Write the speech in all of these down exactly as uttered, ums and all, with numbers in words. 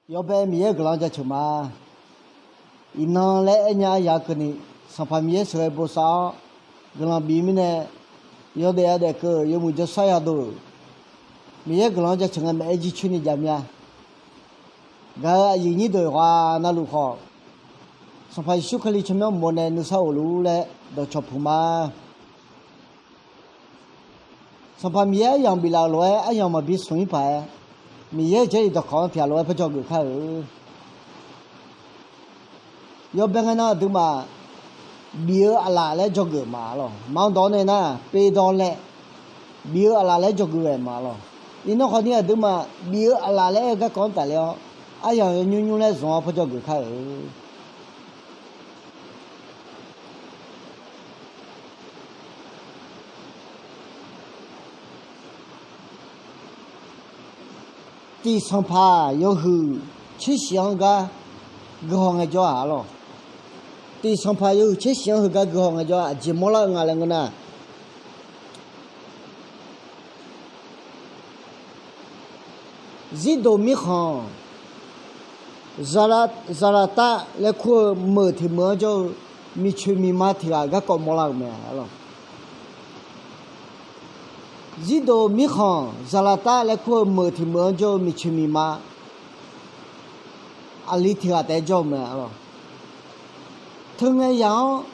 Yawbae Miqyaer-euq guiqlanq jaceuq ma. Iqnan laer aernya aryaq keuvni, Sanqpaq Miqyaer sheuqghae bosav-awr guiqlanq bif mirnae, yawdaef yadaef keuv yawmuiq jawrshar yadov-euq Miqyaer guiqlanq jaceuq ngae maqaer jircoer ni jav mya. Gaq-euq aqyuif nyir deuq ghaq navluf khawf, Sanqpaq Yeqsur Kali tsawrmyanr mawf nae nuisar ghofluf-ur laer dawqcawq puq ma. Sanqpaq Miqyaer aryamq biflaf-euq lof-aer aryamq maqbi smq-ir paq-aer, Miqyaer-euq Jarlif dawqkawq-anr tiqghaq lof-aer par dzawgeuf kar-euq. Yawbae ngae nan aqduimaf bif-eu aqlaf laer dzawgeuf ma lawq. Maqanr dawq-awr nae nar, pe dawq laer bif-eu aqlaf laer dzawgeuf ghae ma lawq. Iqnan khawfni aqduimaf bif-eu aqlaf laer aer-eu garkawv-anr tafler-awr, aryamq yawnymr nymr laer zmq-awr par dzawgeuf kar-euq. Tiq sanqpaq yawhuiq tser shif-anr gar guihaw ngaejawr-aq lawq. Tiq sanqpaq yawhuiq tser shif-anr heugar guihaw ngaejawr-aq, aqjeq mawrlar-eu nga laer ngeur nar, Zirdoq mirkhanq, Zaqlaqtav laer kur-eu meuq tiq meuq-anr jawr-eu miqcoeq miqma tiq ghaq garkawv mawrlar-euq mae lawq. Zirdoq mirkhanq Zaqlaqtav laer kur-eu meuq tiq meuq-anr jawr-eu miqcoeq miqma aqli tiq ghaq taef-aer jawr-eu mae lawq. Teu ngae yaq-anr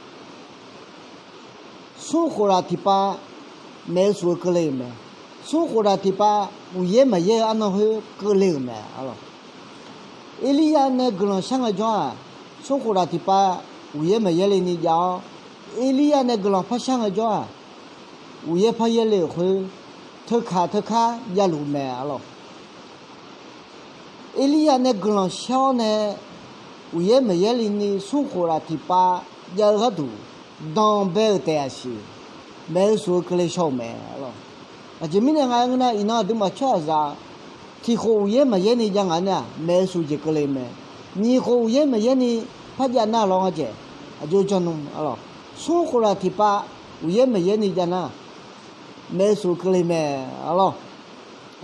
smr khof laf tiqpav maeq-eu shuf-eu keuvle-euq mae. Smr khof laf tiqpav uqyaer maqyaer-eu arnan khoer keuvle-euq mae lawq. Erliryav nae guiqlanq shar ngaejawr-aq, smr khof laf tiqpav uqyaer maqyaer le ni jav-awr, Erliryav nae guiqlanq par shar ngaejawr-aq, uqyaer par yaer le-euq khoer, teukaq teukar javluf mae lawq. Erliryav nae guiqlanq shar-awr nae, uqyaer maqyaer le ni smr khof laf tiqpav jav-eu gharduq dan bae-euq taef-aq siq, maeq-eu shuf-eu keuvle shaw-euq mae lawq. Aqjeq mirnae nga aer ngeur nar, iqnan aqduimaf tsawrhaqzaq tiq khof uqyaer maqyaer ni jav ngaq-anr nar-aq, maeq-eu shuf jeq keuvle mae. Nyiq khof uqyaer maqyaer ni par jav nar lawr nga jaeq, aqjox janr nmr lawq. Smr khof laf tiqpav uqyaer maqyaer ni jav nar, maeq-eu shuf keuvle mae lawq.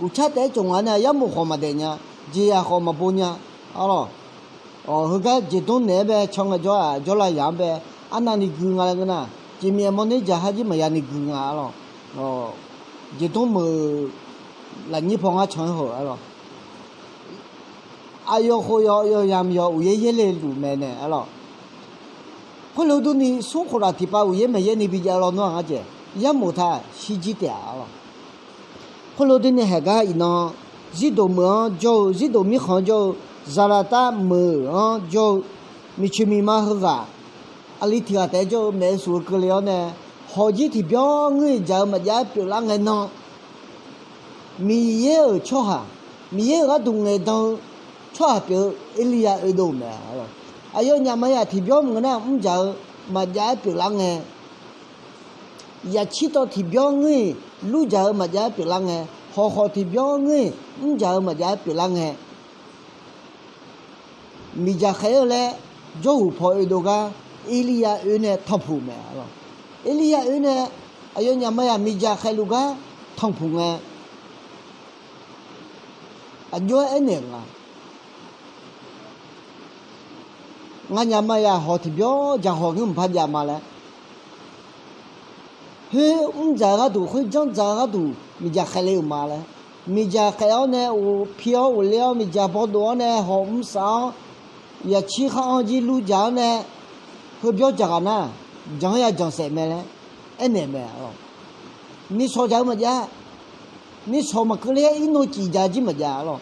Uqtsar taef-aer tsofnga nae yarmof khawf maqdaef nya, jeqzaq khawf maqbo nya lawq. Heugar jeqdmr naeq-aer bae can ngaejawr-aq, jawrlav yaq-anr bae arnavni gui nga laer ngeur nar, jeqmiq aqmawr ner jaqhar jir maqya ni gui nga lawq. Jeqdmr meuq lafnyir paw ngar can-aer haw-euq lawq. Aqyawf khof yawq, yawqyamq yawq uqyaer yaer le luf mae nae lawq. Khoerlof durni smr khof laf tiqpav uqyaer maqyaer ni bi jav-eu lawnmr-aq nga jaeq, yarmof taq shirjir taef-a lawq. Khoerlof durni haeq gar iqnan, Zirdoq meuq-anr jawr-eu, Zirdoq mirkhanq-anr jawr-eu, Zaqlaqtav meuq-anr jawr-eu, miqcoeq miqma heughaq aqli tiq ghaq taef-aer jawr-eu maeq-eu shuf-eu keuvle-awr nae, hawq jir tiqbyan ngeur-iq dzaq-eu maqjav-aer pyeuflar ngae nan, Miqyaer-euq tsawrhaq, Miqyaer-euq gharduq ngaeqdan-eu tsawrhaq pyeuf-eu Erliryav oedov-eu mae lawq. Aqyawfnyaf maqya tiqbyan maqngeur nar mrdzaq-eu maqjav-aer pyeuflar ngae, yaqcir tawv tiqbyan ngeur-iq lurdzaq-eu maqjav-aer pyeuflar ngae, hawq khawf tiqbyan ngeur-iq mrdzaq-eu maqjav-aer pyeuflar ngae, miqdzaq khaeq-eu laer jawrhuq paw oedov gar Erliryav oe nae tanqpuq mae lawq. Erliryav oe nae aqyawfnyaf maqya miqdzaq khaeqluf gar tanqpuq ngae, aqjox-aer aernaeq nga. Nganyaf maqya hawq tiqbyan dzaq hawq ngeur mqpar jav ma laer, khoer mrdzaq-eu gharduq, khoer janrdzaq-eu gharduq miqdzaq khaeq le-euq ma laer, miqdzaq khaeq-awr nae uq pi-awr uq ler-awr miqdzaq bawdov-awr nae hawq mrsaf-awr yaqcir khar-anr jir lurdzaq-awr nae, heubyawr dzaq ghaq nar, jan-anr ya jansaef mae laer aernaeq mae lawq. Nishawq dzaq-eu maqjav, nishawq maqkeuv ler-aer irnov cif dzaq jir maqjav lawq.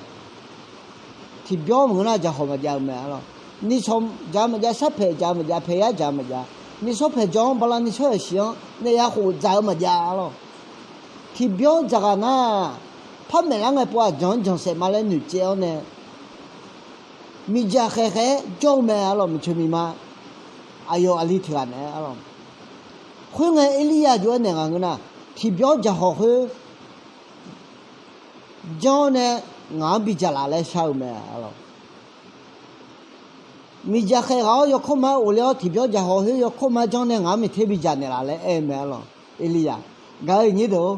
Tiqbyawr maqngeur nar dzaq hawq maqjav-eu mae lawq. Nishawq dzaq-eu maqjav, sharpaeq dzaq-eu maqjav, paeqyar dzaq-eu maqjav, nishawr paeqjawq-anr bala nishawr yaqsiq-anr naeq ya khof dzaq-eu maqjav lawq. Tiqbyawr dzaq ghaq nar, par maeqlar ngae pov-aq jan-anr jansaef ma laer noeqtsaev-awr nae, miqdzaq khaeq khaeq-aer jawr-eu mae lawq, miqcoeq miqma. Aqyawf aqli tiq ghaq naeq-aer lawq. Khoerngae Erliryav jov-aer naeq nga ngeur nar, tiqbyawr dzaq hawq khoer janr-awr nae ngaq-anr bidzaq laf laer shar-eu mae lawq. Miqdzaq khaeq ghaq-awr yawkawr ma-aer ghofler-awr tiqbyawr dzaq hawq khoer yawkawr ma janr nae ngaq-anr miqter bidzaq naeqlaf laer aer-eu mae lawq. Erliryav, gaq-euq nyir deuq-or,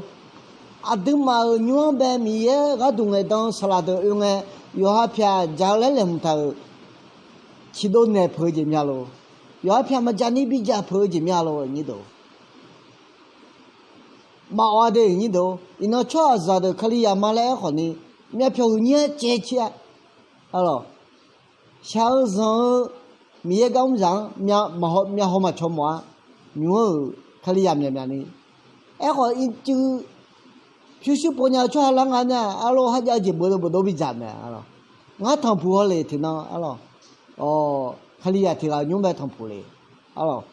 aqduimaf-euq nymr-anr bae Miqyaer gharduq ngaeqdan-eu saqlaq deuq oe ngae, yawqha pyaq jaq-eu laer laeqhmq taq-euq ciqdov naeq peuq-eu jeq mya lor. Yawqha pyaq maqjaq ni bidzaq peuq-eu jeq mya lor. Maqawq-a de nyir deuq, iqnan tsawrhaqzaq deuq Kalizaq ma laer aerkhawf ni, myavpyawq huiqnyir-aer caev cir-a. Arlawq, shaq-eu zanq-eu Miqyaer gar mrzaq-anr myavhaw maqcaw mawf-a. Nymq-anr-euq Kalizaq myaqmyaq ni. Aerkhawf ircuf pyurshuir pov nya-eu tsawrhaq lar nga nar, arlawq, kharjav-eu jeq bofdov bofdov bidzaq mae, arlawq. Ngar tanqpuq hawle tiqnan, arlawq, Kalizaq tiq ghaq nymr bae tanqpuq le, arlawq,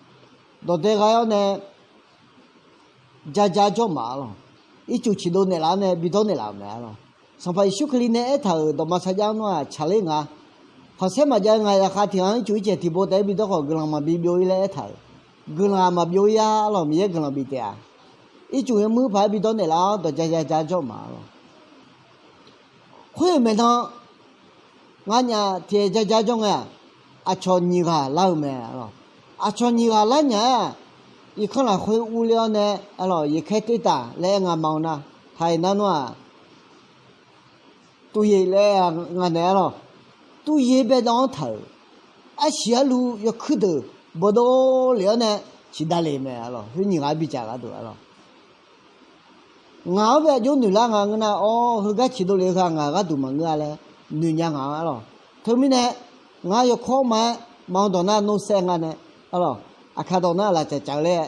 dawqdae gha-awr nae ja ja jawr ma, arlawq. Ircuf ciqdov naeqlaf-awr nae bidawr naeqlaf-euq mae, arlawq. Sanqpaq Yeqsur Kali nae aertaq-euq dawqma sarjax-anr nar-aq, tsaqler nga. Khanqsaer maqjav-eu ngaq zaqkhav tiq ghaq-anr ircuf ircaeq tiqbo taef-aer bidawr khawf, guiqlanq maqbi byov-ir laer aertaq-euq. Guiqlanq-aq maqbyov-ir-a, arlawq, Miqyaer guiqlanq bif taef-a. Ircuf yawmuiq paq-aer bidawr naeqlaf-awr dawq ja ja ja jawr ma, arlawq. Khoer-euq maeqnan, nganyaf tiq aer ja ja jawr ngae-aq, aqcawq nyiq ghaq lar-eu mae, arlawq. Aqcawq nyiq ghaq lar nyaf-aer-aq, irkanr lafkhoer urler-awr nae, arlawq, yaqkaer tertaq laer aer nga ma-eu nar, haiq nar nar-aq, tuv yaeq laer nga naeq, arlawq, tuv yaeq baedawv-anr taq-euq arsiq arluv yawkuir deuq bawdov lef-awr nae ciqdav le mae, arlawq. Khoer nyiq ghaq-aer bidzaq gharduq, arlawq. Ngaq-anr bae aqjox noeq lar nga ngeur nar, awr, heugar ciqdov lef-eu heu-aq ngaq gharduq maqngeur-a laer noeq nya ngaq-anr, arlawq. Teumirnae, ngar yawkawr ma-aer ma-eu dawq nar nor saev nga nae, arlawq, aqkaq dawq nar lafcaf caf-eu laer,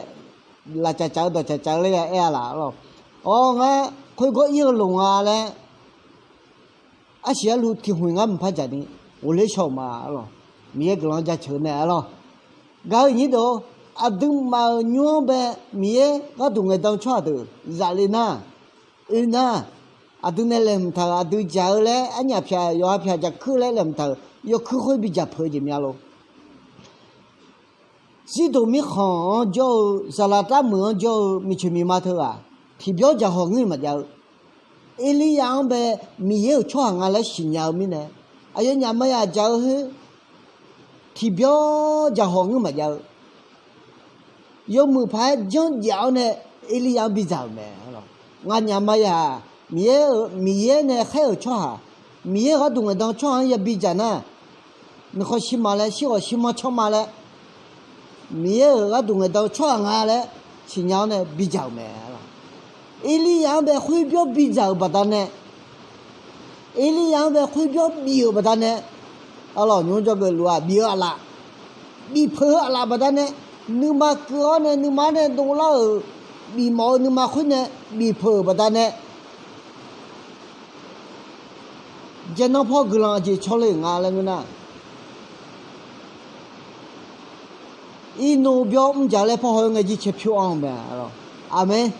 lafcaf caf-eu dawqcaf caf-eu laer aer-a laf, arlawq. Awr, ngar khoergawr ir-eu loq nga laer arsiq arluv tiq hmq ngar mqpar dzaq ni ghofler shaw-euq ma, arlawq. Miqyaer guiqlanq-anr jaceuq-eu nae, arlawq. Gaq-eu nyir deuq-or, aqduimaf-euq nymr-anr bae Miqyaer gharduq ngaeqdan-eu tsawrhaq deuq zaf le nar, oe nar, aqdui nae laeqhmq taq-euq aqdui jaq-eu laer arnyaf pyaq yawqha pyaq jaqkuir laer laeqhmq taq-euq yawkuir khoer bidzaq peuq-eu jeq mya lor. Zirdoq mirkhanq-anr jawr-eu, zaqlaq tar meuq-anr jawr-eu miqcoeq miqma teughaq tiqbyawr jaqhawq ngeur maqjav-eu, Erliryav-anr bae Miqyaer-euq tsawrhaq nga laer siqnya-eu mirnae, aqyawfnyaf maqya jaq-eu khoer tiqbyawr jaqhawq ngeur maqjav-eu, yawmuiq paq-aer janrjaev-awr nae Erliryav-anr bidzaq-euq mae, arlawq. Nganyaf maqya-aq, Miqyaer-euq, Miqyaer nae khaer-euq tsawrhaq, Miqyaer-euq gharduq ngaeqdan-eu tsawrhaq-anr yabi dzaq nar, nuikhanr shir ma laer, shirghawq shirmanr canr ma laer, Miqyaer-euq gharduq ngaeqdan-eu tsawrhaq nga laer siqnya-awr nae bidzaq-euq mae, arlawq. Erliryav-anr bae khoerbyawr bidzaq-euq baqdanae, Erliryav-anr bae khoerbyawr bif-euq baqdanae, arlawq, nymr jawrgeuf luf-aq, bif-eu aqlaf, bifpeuq-eu aqlaf baqdanae, nuima keuv-awr nae nuima-anr nae dovlar-euq bifmawf-eu nuima khoer nae bifpeuq-euq baqdanae, jaeqnan paw guiqlanq aqjeq cawle nga laer ngeur nar, irnov byawr mrjaq laer paw haw-aer ngae jircae pyur anr-eu mae, arlawq. Aqmeq.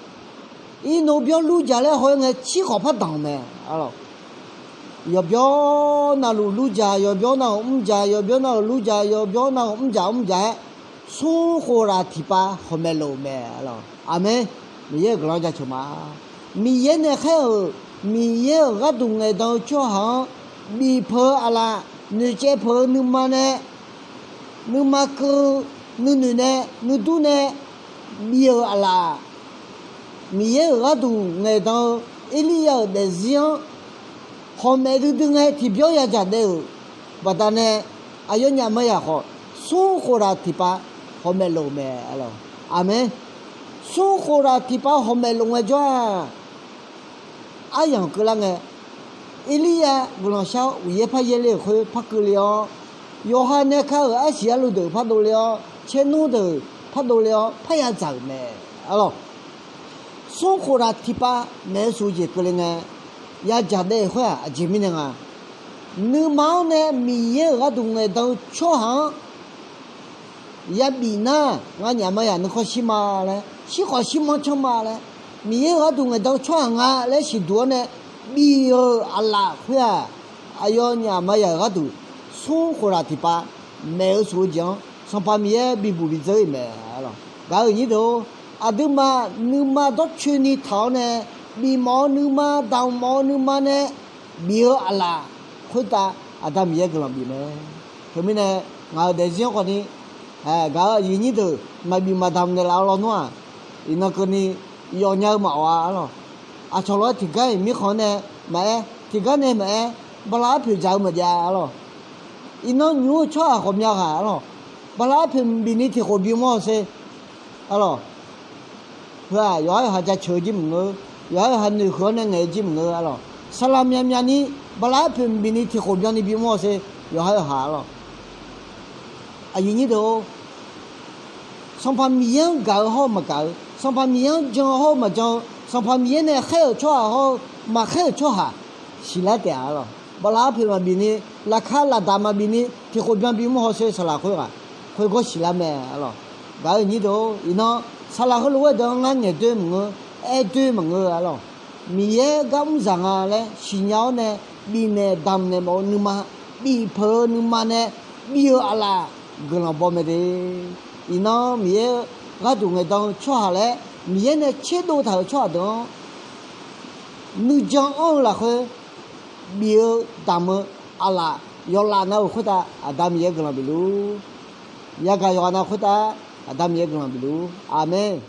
Irnov byawr lurjaq laer haw-aer ngae cirkhawf par danq-eu mae, arlawq. Yawqbyawr navluf lurjaq, yawqbyawr navluf mrjaq, yawqbyawr navluf lurjaq, yawqbyawr navluf mrjaq mrjaq-aer, smr khof laf tiqpav hawq maeq lof-euq mae, arlawq. Aqmeq. Miqyaer-euq guiqlanq jaceuq ma. Miqyaer nae khaer-euq, Miqyaer-euq gharduq ngaeqdan-eu tsawrhaq-anr bifpeuq-eu aqlaf, noeqtsaev peuq-eu nuima nae, nuima keuv-eu nuinoeq nae, nuidur nae bif-euq aqlaf, Miqyaer-euq gharduq ngaeqdan-eu Erliryav-euq daefzir-anr hawq maeq duidui ngae tiqbyawr yadzaq daef-euq baqdanae, aqyawfnyaf maqya khawf, smr khof laf tiqpav hawq maeq lof-euq mae, arlawq. Aqmeq. Smr khof laf tiqpav hawq maeq lof ngae jawr-aq, aryamq keuvlar ngae, Erliryav guiqlanq shar-awr uqyaer par yaerle-euq khoer par keuvle-awr, yawqha nae ka-euq arsiq arluv deuq par dovle-awr, caernmr deuq par dovle-awr parya dzaq-euq mae, arlawq. Smr khof laf tiqpav maeq-eu shuf-eu jeq keuvle ngae, yadzaq daef-euq khoer-aq aqjeq mirnae nga. Nuima-anr nae Miqyaer-euq gharduq ngaeqdan-eu tsawrhaq-anr yabif nar, nganyaf maqya nuikhanr shir ma laer, shirkhawf shirmanr canr ma laer, Miqyaer-euq gharduq ngaeqdan-eu tsawrhaq nga laer siqduq-awr nae bif-euq aqlaf khoer-aq, aqyawfnyaf maqya-euq gharduq smr khof laf tiqpav maeq-eu shuf-eu jeq-anr Sanqpaq Miqyaer bibuq bidzeur-ir mae, arlawq. Gaq-euq nyir deuq-or, aqduimaf nuima dawrcoeni taq-awr nae, bifmawf-eu nuima, damq mawf-eu nuima nae bif-eu aqlaf khoertav Aqda Miqyaer guiqlanq bif mae. Teumirnae, ngaq-euq daefzir-anr khawfni, gaq-euq aqyuif nyir deuq maqbif maqdamq naeqlaf-eu lawnmr-aq, iqnan keuvni yawf nya-eu maqawf-a, arlawq. Aqcawq lof-aer tiqgar-iq mirkhanq nae maqaer, tiqgar nae maqaer, Bala arpoeq dzaq-eu maqjav arlawq. Iqnan nymq-mr-eu tsawrhaq khawf myav ghaq arlawq. Bala arpoeq bifni tiq khof bimr-awq sher arlawq. Heu-aq yawqha-euq ha jaceuq-eu jir maqngeur. Yawqha-euq ha noeqhuiq-awr nae ngaeq-eu jir maqngeur arlawq. Saqlaq myavmyavni bala arpoeq bifni tiq khof byanni bimr-awq sher, yawqha-euq ha arlawq. Aqyuif nyir deuq-or, Sanqpaq Miqyaer-anr gaq-eu hawr-eu maqgaq-eu, Sanqpaq Miqyaer-anr jan-eu hawr-eu maqjan-eu, Sanqpaq Miqyaer nae khaer-euq tsawrhaq hawr-eu maqkhaer-euq tsawrhaq siqlar taef-a arlawq. Bala arpoeq maqbif ni, laqkhaq lafdaq maqbif ni tiq khof byan bimr hawsher saqlaq khoerghaq, khoergawr siqlar mae arlawq. Gaq-eu nyir deuq-or, iqnan saqlaq heulof-aer deuq-anr ngar ngaeqdoer maqngeur, aerdoer maqngeur arlawq. Miqyaer gar mr zaq nga laer siqnya-awr nae bifnaeq damqnaeq mawf-eu nuima, bifpeuq-eu nuima nae bif-eu aqlaf guiqlanq baw mae de. Iqnan Miqyaer gharduq ngaeqdan-eu tsawrhaq laer Miqyaer nae tserdov taq-euq tsawrhaq deuq-anr nuijan anr-eu lafkhoer bif-eu damq-eu aqlaf yawlaf nav-euq khoertav Aqda Miqyaer guiqlanq bifluf. Yagaq yawqghaq nav khoertav Aqda Miqyaer guiqlanq bifluf. Aqmeq.